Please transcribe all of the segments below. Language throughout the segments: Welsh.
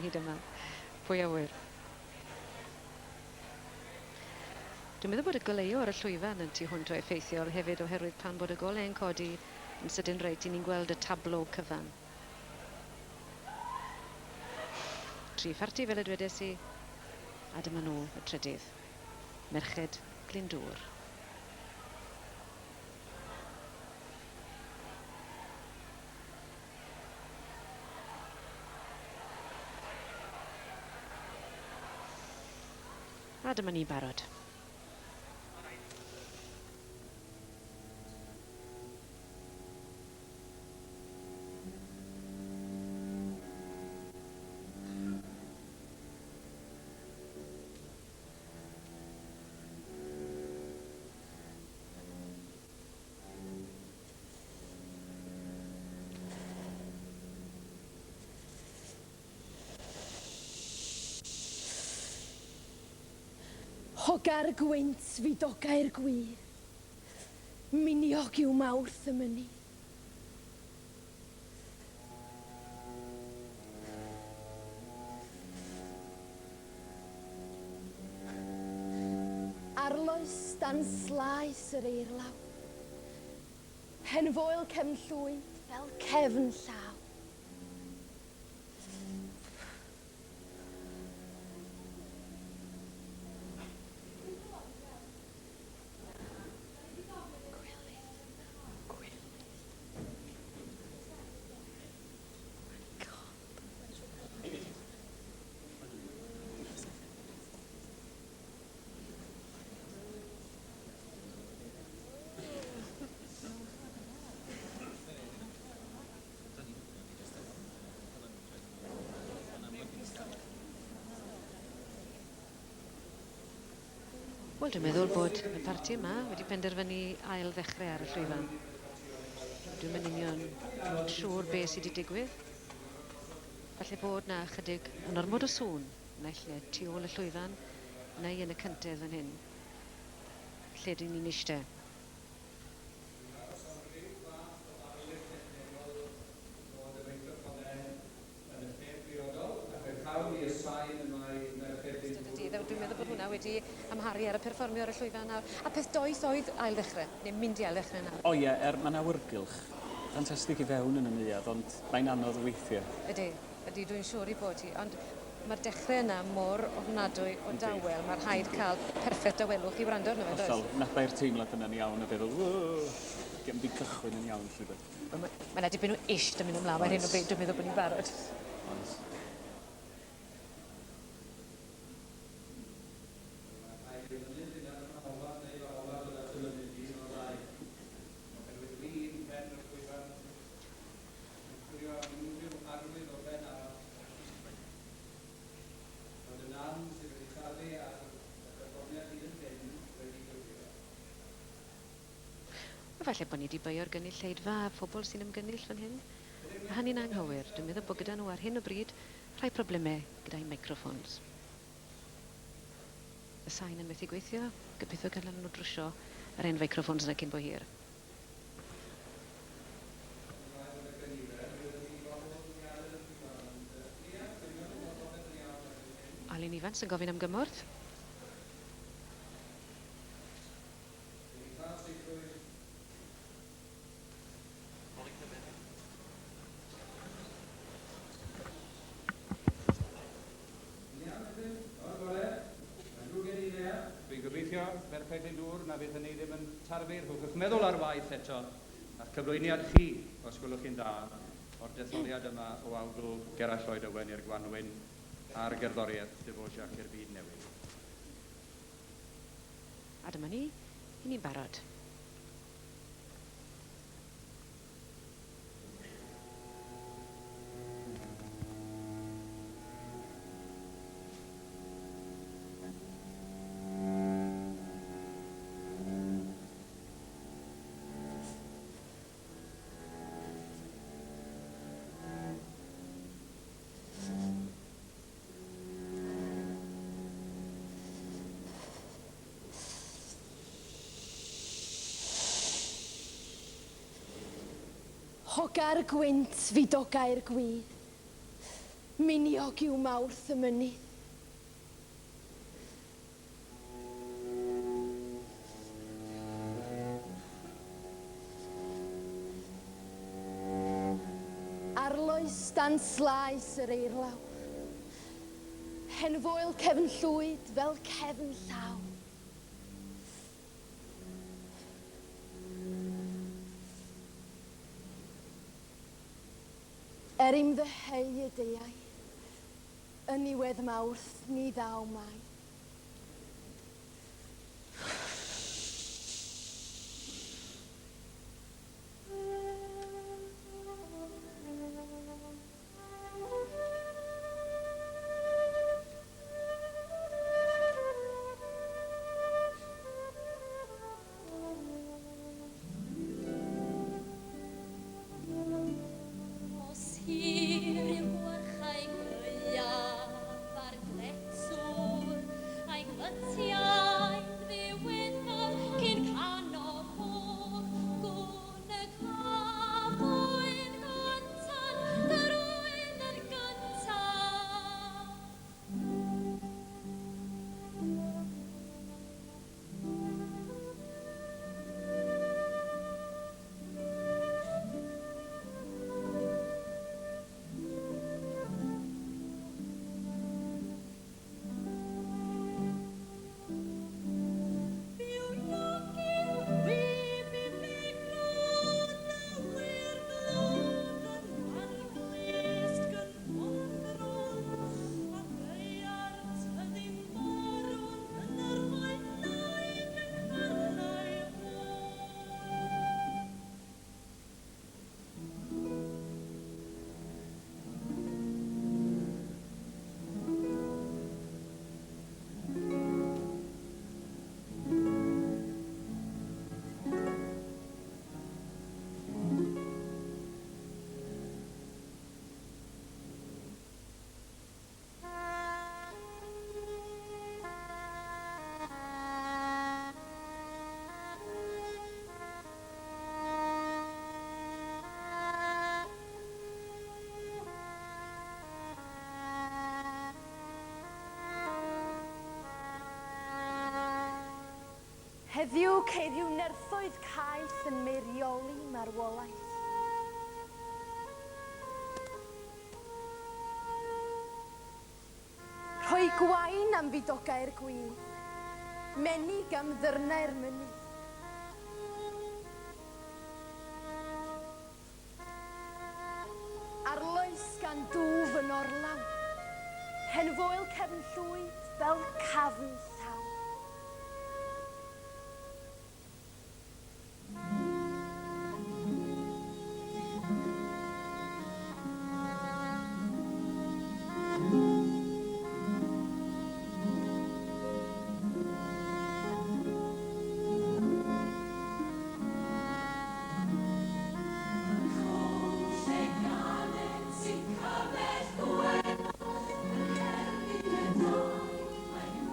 hyd yma. Pwy a ŵyr? Dwi'n meddwl bod y goleuo ar y llwyfan yn tu hwnt o effeithiol hefyd oherwydd pan bod y golau yn codi yn sydyn reit 'y ni'n gweld y tableau cyfan. Tri pharti fel y dwedes i, a dyma nhw, y trydydd. Merched Glyndŵr. A dyma ni'n barod. Hoga'r gwynt fidogau'r gwir. Miniog yw Mawrth y mynydd. Arloes dan slaes yr eirlaw. Hen foel cefn llwyd fel cefn llaw. Gwylydd. My God. Wel, dwi'n meddwl bod y parti yma wedi penderfynu ail ddechrau ar y llwyfan. Dwi'm yn union siŵr be sy 'di digwydd. Falle bod 'na ychydig yn ormod o sŵn, naill le tu ôl y llwyfan neu yn y cyntedd fan hyn, lle dyn ni'n ishte. Dwi'n aros am ryw fath o arwydd technegol fod y meicroffonau yn y lle priodol, ac yr hawl i y sain y mae merched Ystod y Glyndŵr dydd, a dwi'n meddwl bod hwnna wedi amharu ar y perfformio ar y llwyfan nawr. A peth doeth oedd ail-ddechrau, neu mynd i ail-ddechrau nawr. O ie, er mae'n awyrgylch ffantastig i fewn yn y neuadd, ond mae'n anodd weithiau. Ydy, ydy, dwi'n siŵr ei bod hi, ond mae'r dechrau yna mor ofnadwy o dawel, mae rhaid cael perffaith dawelwch i wrando arno fe, does? Hollol, nabai'r teimlad yna'n iawn a feddwl, ww, 'di o'm 'di cychwyn yn iawn 'lly de. Mae 'na dipyn o isht yn mynd ymlaen ar hyn o bryd, dwi'n meddwl bod ni'n barod. Oes. Mae rhaid i'r mynydd fynd ar y olaf neu fy olaf dod at y mynydd, un o'r ddau. Oherwydd dwi un pen o'r llwyfan, yn chwilio am unrhyw arwydd o ben arall. Fod y nam sydd wedi tarfu ar y perfformiad hyd yn hyn wedi gwrdio. Wel, falle bod ni 'di beio'r gynulleidfa a phobl sy'n ymgynnull fan hyn. Mae hynny'n anghywir. Dwi'n meddwl bod gyda nhw ar hyn o bryd rhai problemau gyda'u meicroffons. Y sain yn methu gweithio. Gobeithio gallan nhw drwsio yr hen feicroffons 'na cyn bo hir. Alun Ifans yn gofyn am gymorth. Dwi'n gobeithio, Merched Glyndŵr, na fydd hynny ddim yn tarfu. Rhowch eich meddwl ar waith eto, a'ch cyflwyniad chi, os gwelwch chi'n dda, o'r detholiad yma o awdl Gerallt Lloyd Owen i'r Gwanwyn a'r gerddoriaeth Dvorak i'r Byd Newydd. A dyma ni, 'y ni'n barod. Hoga'r gwynt fidogau'r gwŷdd. Miniog yw Mawrth y mynydd. Arloes dan slaes yr eirlaw. Hen foel cefn llwyd fel cefn llaw. Er im ddyheu y deuai, yn niwedd Mawrth ni ddaw Mai. Os hir yw gwarchau gaeaf a'r gletwr, a'i glytiau'n ddiwethaf cyn cano côr, gwn y cafwyd gynta'n drwyn yn gyntaf. Byw lwc yw wib i fegron awyr glod yn wan glust gynffon a gaear tyddyn barwn yn yr waelau mewn farnau oer. Heddiw ceir rhyw nerthoedd caeth yn meirioli marwolaeth. Rhoi gwain am fidogau'r gwyn, menig am ddyrnau'r mynydd. Arloes gan dwf yn orlawn, hen foel cefn llwyd fel cafn llaw. Sy'n cymell gweno yn erbyn y dau, mae'n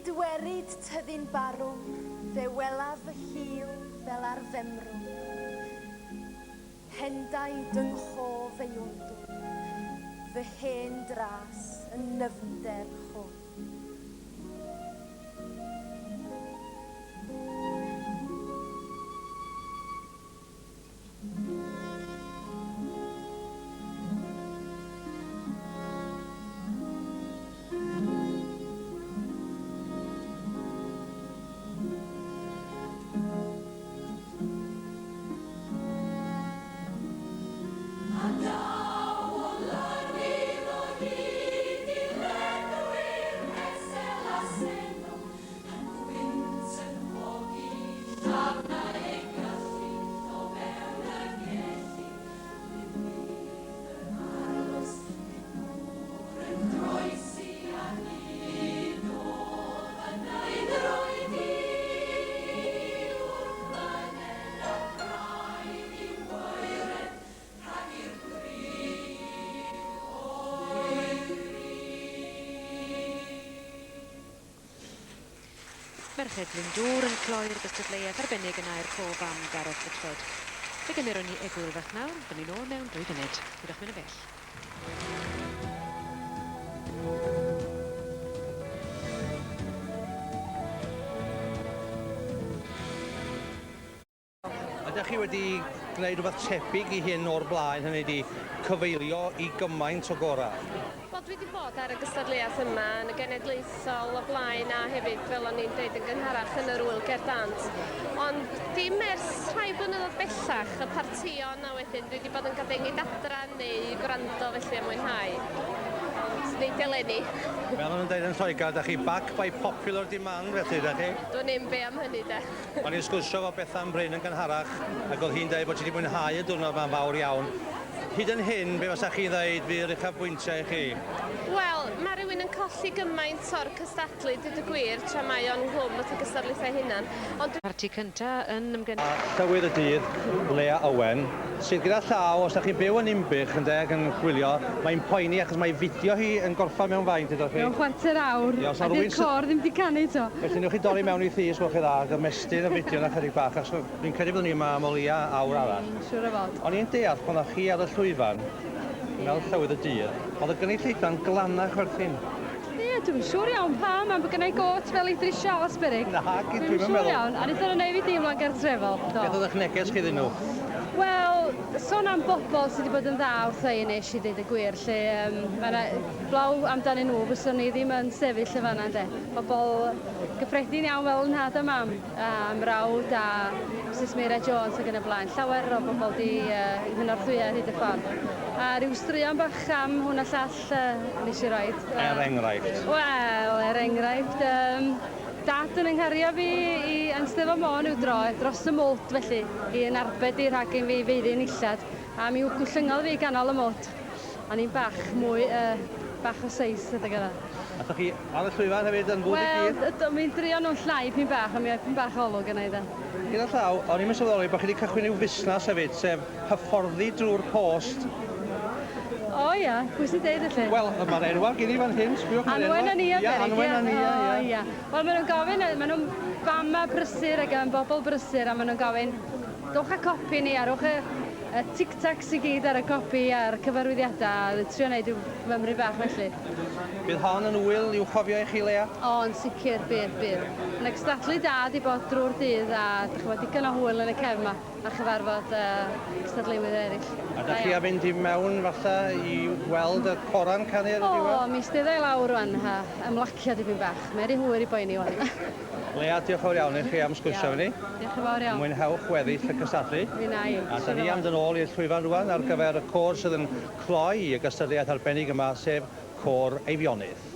Cydwerid tyddyn barwm, fe welaf fy hil fel ar femrwn. Hendaid yng nghof ei wndwn, fy hen dras yn nyfnder hwn. Merched Glyndŵr yn cloi'r gystadleuaeth arbennig yn aur cof am Gareth Whitford. Fe gymeron ni egwyl fach nawr, byddwn ni'n ôl mewn dwy funud. Pidwch mynd yn bell. Ydych chi wedi gwneud rhywbeth tebyg i hyn o'r blaen, hynny ydi cyfeilio i gymaint o gorau? Wel, dwi wedi bod ar y gystadleuaeth yma yn y genedlaethol o blaen a hefyd, fel o'n i'n dweud yn gynharach, yn yr Ŵyl Gerdd Dant. Ond dim ers rhai blynyddoedd bellach, y partïon a wedyn dwi wedi bod yn gadengid adra neu gwrando felly a mwynhau. Ond nid eleni. Fel maen nhw'n dweud yn Lloegr, da chi back by popular demand felly, da chi? Dwn i'm be am hynny de. O'n i'n sgwrsio efo Bethan Bryn yn gynharach ac oedd hi'n dweud bod ti wedi mwynhau y diwrnod yma'n fawr iawn. Hyd yn hyn, be fysa chi ddeud fydd uchafbwyntiau i chi? Wel, mae rhywun yn colli gymaint o'r cystadlu, dweud y gwir, tra mae o'n nghlwm wrth y gystadlaethau hunan. Ond Parti cynta yn ymgynnull. A llywydd y dydd, Lea Owen, sydd gyda llaw, os da chi'n byw yn Ninbych ynde, ac yn gwylio, mae'n poeni achos mae fideo hi yn gorffen mewn faint, ydych chi? Mewn chwarter awr, Ie, os a na di'r rywun sy- côr ddim 'di canu 'to. Felly newch chi dorri mewn i thŷ, os gwelwch chi dda, ac ymestyn y fideo 'na chydig bach, achos fi'n credu byddwn ni yma am o leia awr arall. Siŵr o fod. O'n i'n deall pan o'ch chi ar y llwyfan, fel llywydd y dydd, oedd y gynulleidfa'n glanach chwerthin. Ie, dwi'm yn siŵr iawn pam, am bod gynna i got fel Idris Shah, beryg. Na, dwi'm Dwi'm yn yn siŵr meddwl. iawn, a wnaethon nhw wneud fi deimlo'n gartrefol. Do. Beth oedd eich neges chi iddyn nhw? Wel, sôn am bobl sydd wedi bod yn dda wrtha i nes i ddeud y gwir, lle mae 'na blaw amdanyn nhw, fyswn ni ddim yn sefyll yn fan'na ynde. Bobl gyffredin iawn fel nhad a mam, a mrawd a Mrs Meira Jones ac yn y blaen. Llawer o bobl di nghynorthwyo ar hyd y ffordd. A ryw straeon bach am hwn a llall nes i roid. Er enghraifft? Wel, er enghraifft, dad yn ynghario fi i Eisteddfod Môn i'w dro, dros y mwt felly, i yn arbed i rhag i fi feiddi'n illad, a mi gwllyngodd fi ganol y mwt. O'n i'n bach mwy, bach o seis adeg yna. Aethoch chi ar y llwyfan hefyd yn fwyd i Wel, gyd? Wel, mi'n drio nhw'n llai pyn bach, ond mi oedd pyn bach olwg yna i dde. Gyda llaw, o'n i'n sylweddoli bod chi wedi cychwyn i'w fusnes hefyd, sef hyfforddi drwy'r post. O ia, pwy sy'n deud felly? Wel, mae'r enwau gen i fan hyn, sbiwch mae'r enwau. Anwen a Nia, Ia, beryg, Anwen a Nia, O, ia. ia. Wel, maen nhw'n gofyn, maen nhw'n fama brysur ac yn bobl brysur, a maen nhw'n gofyn, dowch â copi ni, a rowch y tic-tacs i gyd ar y copi a'r cyfarwyddiadau, a trio wneud rhyw fymryn bach felly. Bydd hon yn ŵyl i'w chofio i chi, Lea? O, yn sicr, bydd, bydd. Mae'n cystadlu da di bod drwy'r dydd a dych chi'n gwbod, digon o hwyl yn y cefn yma a chyfarfod cystadleuwyr eraill. A dach chi a fynd i mewn falle i weld y coran canu ar y O, diwedd? mi steddai lawr rwan a ymlacio dipyn bach. Mae'n rhy hwyr i boeni wan. Lea, diolch yn fawr iawn i chi am sgwrsio efo ni. Diolch yn fawr iawn. Mwynhewch weddill y cystadlu. Mi wna i. A da ni am dod yn ôl i'r llwyfan rwan ar gyfer y côr sydd yn cloi y gystadleuaeth arbennig yma, sef Côr Eifionydd.